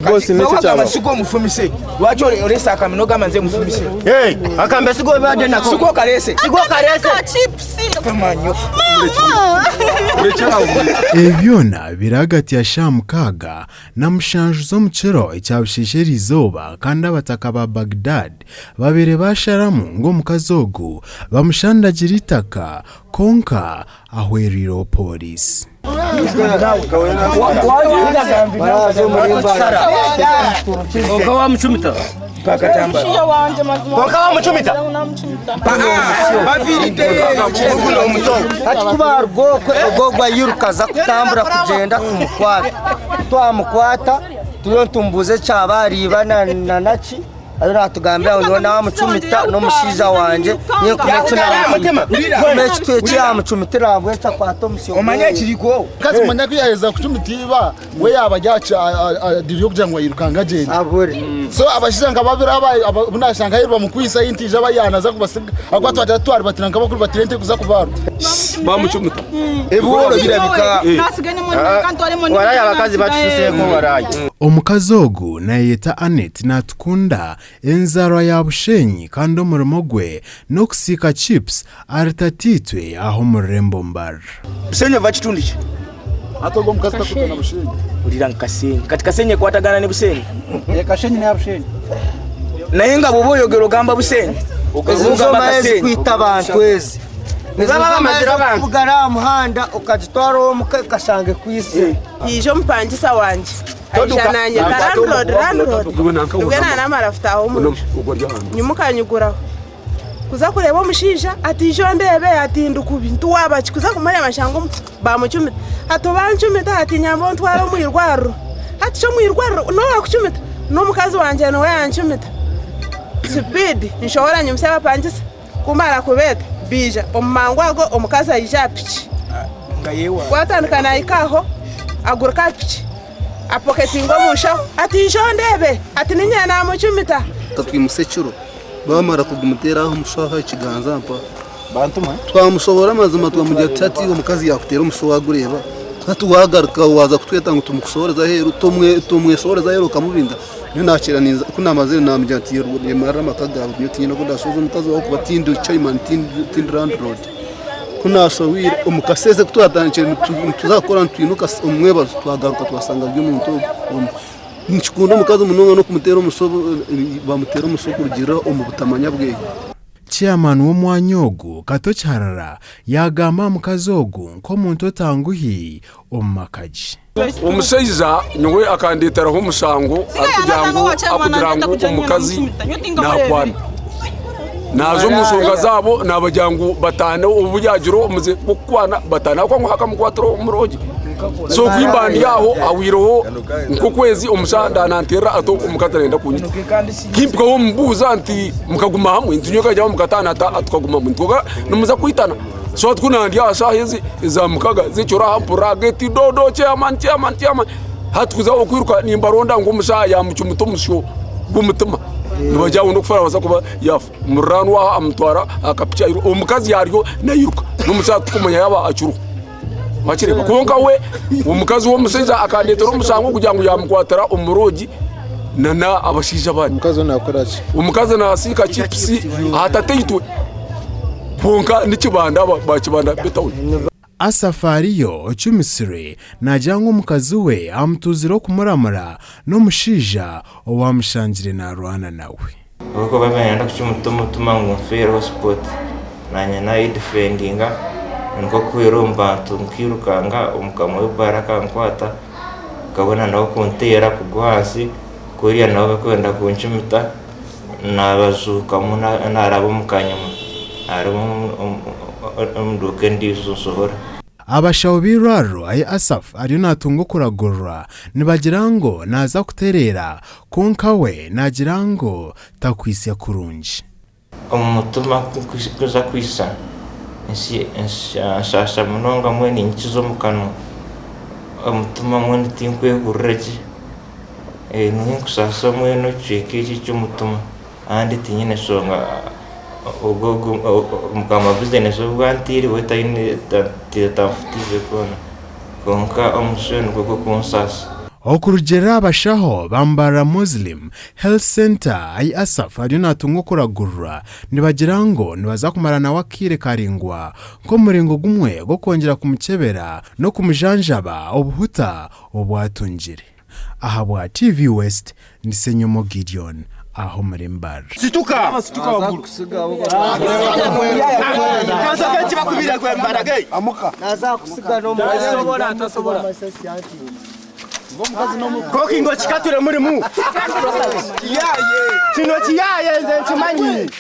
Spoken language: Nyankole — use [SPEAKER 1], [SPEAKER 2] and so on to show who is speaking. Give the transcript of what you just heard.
[SPEAKER 1] Boss
[SPEAKER 2] Kati
[SPEAKER 1] niki
[SPEAKER 2] wagamba
[SPEAKER 1] kyaba?
[SPEAKER 2] sigo omufumise lwaki olese akambe nogamba nze mufumise
[SPEAKER 3] Hey, akambe sigo obadde nako.
[SPEAKER 2] sigo okalese
[SPEAKER 3] Sigo kalese.
[SPEAKER 2] Kamanyo.
[SPEAKER 4] Ebi byona biri ahagati ya shaaha 67 z'omukiro ekya Busheesha eriizooba kandi abataka ba Baghdad babaire basharamu ngu omukazi ogu bamushandagire eitaka kwonka ahwereireho pooriisi.
[SPEAKER 3] Hati ku baaruga okwe ogwo ogwo airuka aza kutambura kugyenda kumukwata. Twamukwata turiyo nitumubuuza ekyaba ariiba na naki. Ariyo natugambira ngu nyowe namucumita n'omushaija wangye nyowe nkumanya eki yamucumitira ahabw'eki akwata omusyo
[SPEAKER 2] Omanye ekiriko.
[SPEAKER 5] Omukazi manya ku yaaheza kucumita iba, we yaaba ari aha diiri y'okugira ngu airukanga agyende.
[SPEAKER 3] Abure.
[SPEAKER 5] So abashaija nka babiri aba obu naashanga aheeru bamukwitse ahi ntaija bayaana kubasiga ahabw'okuba twagira twaribatira nka abakuribatira ente kuza kubaarwa.
[SPEAKER 1] Bamucumita.
[SPEAKER 2] Ebiworo birabika.
[SPEAKER 3] Warayi abakazi batususeeko warayi.
[SPEAKER 4] Omukazi ogu nayeyeta Annet Natukunda, enzaarwa ya Bushenyi kandi omurimo gwe n'okusiika chips ahari Tataitwe aha omu rurembo Mbarara.
[SPEAKER 2] Bushenyi ova kitundu ki?
[SPEAKER 5] Hati ogwo omukazi takuruga na Bushenyi.
[SPEAKER 2] Hurira ngu Kasenyi. Kati Kasenyi ekwatagana ni Bushenyi?
[SPEAKER 1] Kashenyi neya Bushenyi.
[SPEAKER 2] Naye nga bwoba oyogera ogamba Bushenyi.
[SPEAKER 3] Ezi
[SPEAKER 2] Oba
[SPEAKER 3] nizo
[SPEAKER 2] ogamba
[SPEAKER 3] maya
[SPEAKER 2] Kasenyi.
[SPEAKER 3] ezirikwita abantu ezi.
[SPEAKER 2] Nibaba bamazire abantu.
[SPEAKER 3] Okubugana aha muhanda okagitwara omuka ekashanga ekwitsire.
[SPEAKER 6] Haija omupangisa wangye aija nanyeta landlord landlord nibwo nanamara kutaaha omunju nyimuka nyiguraho kuza kureeba omushaija ati ija ondeebe ati ndi kubi nti waaba ki kuza kumureeba nshanga bamucumita ati bancumita ati nyamba ontware omu irwariro hati shi omu irwariro n'owakucumita n'omukazi wangye niwe yancumita sipiidi nshohora nyimutsya abapangisa Ku mmara kubeeta, baija. Omu mangu ago omukazi aija aha piki. Ku atandika naahika aho, aguruka aha piki, apoketinga omu nshaho ati, Ija ondeebe! Ati, Niinye naamucumita.
[SPEAKER 7] Twatwimutsya ekiro, baamara kugumuteera aha omusho aha ekiganza mpa. Twamushoboora amazima twamugira tuti hati omukazi yaakuteera omusho waagureeba, hati waagaruka waaza kutweta ngu tumukushohoreze aheeru, tomweshohoreza aheeru okamubinga. Nyowe naakira ninza ku naamazire naamugira nti yemarire amaka gaawe nyowe tiinyine oku ndaashohoze omukazi waawe ahabw'okuba tindi chairman tindi landlord. Ku naashohwire omu kasheeshe ku twatandikire nituza kukora nitwinuka omu mwebazo twagaruka twashanga ari omuntu ogwo omwe. Nikikunda omukazi munonga n'okumuteera omusyo bamuteera omusyo kurugiirira omu butamanya bweye.
[SPEAKER 4] Chairman w'omwanya ogu, Kato Kiharara yaagamba aha mukazi ogu nk'omuntu otanguhi omu maka gye.
[SPEAKER 1] Omushaija nyowe akandeeteraho omushango arikugira ngu akugira ngu omukazi naakwana. Naaza omu nshonga zaabo naabagira ngu bataane obu yaagira omuze gw'okukwana bataane ahabw'okuba ngu akamukwatira omurungi. So ku mba ndi aho hahwireho nk'okwezi omushaija nanteerera ati omukazi arenda kunyita. Kimpikaho mubuuza nti mukaguma hamwe nti nyowe nkajya mukataana tukaguma hamwe nti kwonka nimuza kwitana. So hati ku nandi aha shaaha ezi eza mukaga z'ekiro aha mpurira geti dodo chairman chairman chairman hati kuza okwiruka nimbaronda ngu omushaija yamucumita omusyo gw'omutima nibagira ngu n'okufa arabaasa kuba yaafa. Omuriraanwa aha amutwara aha kapiki airuka omukazi yaariyo nairuka n'omushaija titukumanya yaaba akiriho wakireeba kwonka we omukazi w'omushaija akandeetera omushango kugira ngu yamukwatira omu roogi nana abashaija abandi.
[SPEAKER 5] Omukazi we naakora ki?
[SPEAKER 1] Omukazi naasiika chipusi aha tataitwe. Kwonka ni kibanda ba kibanda b'etawuni.
[SPEAKER 4] Asaph Ariyo ocumisirwe naagira ngu omukazi we amutuuzire okumuramura n'omushaija owaamushangire naarwana nawe.
[SPEAKER 8] Ahabw'okuba baaba nibenda kucumita omutima ngu nfeere hosipoti, naanye naayedifendinga nikwo kuhwera omu bantu nkairukanga omukama w'ebaara akankwata akabona nawe kunteera kugwa ahansi kuriya nabo barikwenda kuncumita. Naabazuukamu naaraba omu kanyima, naaraba omu duuka endiijo nsohora.
[SPEAKER 4] Abashaho b'eirwariro ahi Asaph ariyo naatunga okuragurwa nibagira ngu naaza kutereera kwonka we naagira ngu takwitsya kurungi.
[SPEAKER 8] Omu mutima ku nkuza kwitsa, nshaasha munonga mbwenu ninyikiza omu kanwa, omutima mbwenu tinkwehurira gye. Niiwe nkusaasa mbwenu ekicweka eki eky'omutima kandi tinyine nshonga ogwo mukama bizinesi obu anteire we taine tanfutiize koona kwonka omusyo nigwo gurikunsaasa.
[SPEAKER 4] Okurugiirira aha bashaho ba Mbarara Muslim Health Centre ahi Asaph ariyo natunga okuragurwa, nibagira ngu nibaza kumara nawe akaire karaingwa nk'omuringo gumwe gw'okwongyera kumukyebera n'okumujanjaba obuhuta obu atungire. Ahabwa TV West, ndi Ssenyomo Gideon aha omuri Mbarara.
[SPEAKER 2] Situka! Kokingo kikature murimu. Kino kiyaye nze nkimanyi.